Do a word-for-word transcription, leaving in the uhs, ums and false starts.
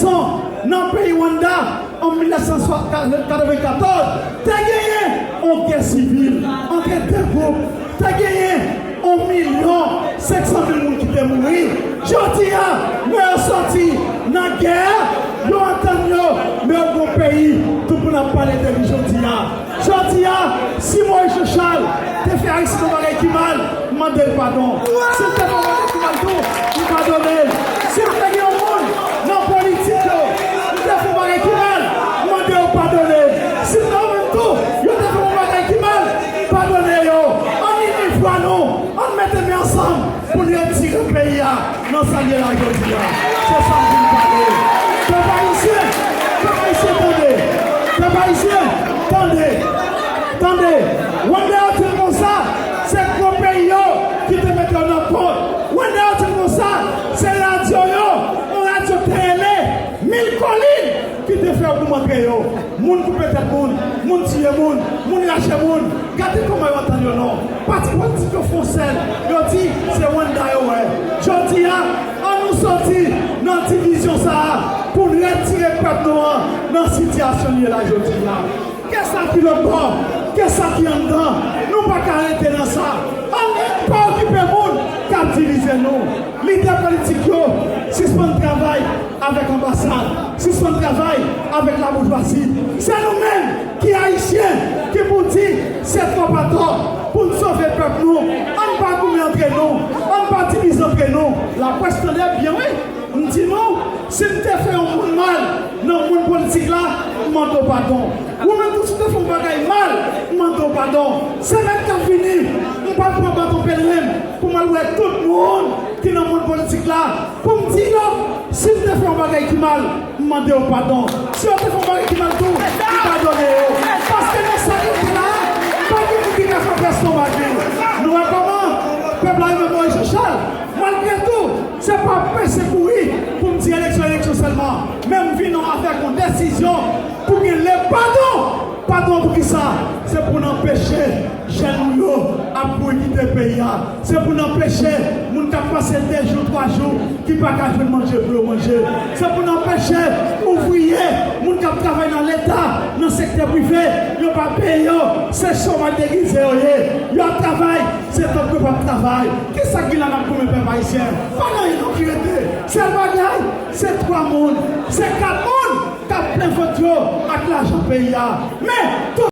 Nan peyi Rwanda, an mil nèf san katrevenkatòz, te genyen yon gè sivil ant de gwoup, te genyen yon milyon senk san mil moun ki te mouri. Jodi a, men yo soti nan gè, yo antann yo, men yo gon peyi, tout moun ap pale de li jodi a. Jodi a, si Moïse Jean Charles te fè Aristide yon bagay ki mal, m mande l padon. Si l te fè yon bagay ki mal tou, m padone l. Si l te gen yon moun nan politik yo, m te fè yon bagay ki mal, m mande yo padone l. Si mwen menm tou, yo te fè yon bagay ki mal, m padone yo. Ann ini vwa nou, ann mete men ansanm pou n retire peyi a nan sa l ye la jodi a. Se sa m vin pale. Pèp ayisyen, pèp ayisyen, tande. Pèp ayisyen, tande. Tande. Wanda yo di l konsa, se gwo peyi yo ki te mete yo nan kont. Wanda yo di l konsa, se radyo yo, yon radyo te rele Mil Kolin ki te fè yo pou montre yo. Moun koupe tèt moun, moun tiye moun, moun rache moun. Gade kòman yo antann yo non. Pati politik yo fè yon sèl, yo di se Wanda yo wè. Jodi a, ann nou soti nan divizyon sa a pou n retire pèp nou an nan sitiyasyon li ye la jodi a. Kisa ki lòt bò? Kisa ki anndan? Nou pa ka rete nan sa. Ann pa okipe moun k ap divize nou. Lidè politik yo, sispann travay avèk anbasad, sispann travay avèk laboujwazi. Se nou menm ki ayisyen ki pou di se twòp atò pou n sove pèp nou. Ann pa goumen antre nou, ann pa divize antre nou. Laprès tande byen wi. M di nou, si m te fè yon moun mal nan mond politik la, m mande w padon. Ou menm tou, si w te fè yon bagay mal, m mande w padon. Semèn k ap vini, m pral pran baton pèleren m pou m al wè tout moun ki nan mond politik la, pou m di yo, si m te fè yon bagay ki mal, m mande yo padon. Si yo te fè yon bagay ki mal tou, m padone yo. Paske nan sa k rete la a, pa gen moun ki ka fè pèsonn bagay. Nou wè kòman pèp la renmen Moïse Jean Charles. Malgre tou, se pa pèse kouri pou m di eleksyon, eleksyon sèlman. Men m vin avèk yon desizyon pou gen le padon. Padon pou kisa? Se pou n anpeche jèn nou yo ap kouri kite peyi a. Se pou n anpeche moun k ap pase de jou, twa jou, ki pa ka jwenn manje pou yo manje. Se pou n anpeche ouvriye, moun k ap travay nan Leta, nan sektè prive, yo pa peye yo, se chomaj degize yo ye. Yo ap travay, se tankou yo p ap travay. Kisa ki la n ap goumen pèp ayisyen? Pa gen anyen non ki rete. Sèl bagay, se twa moun, se kat moun k ap plen vant yo ak lajan peyi a. Men, tout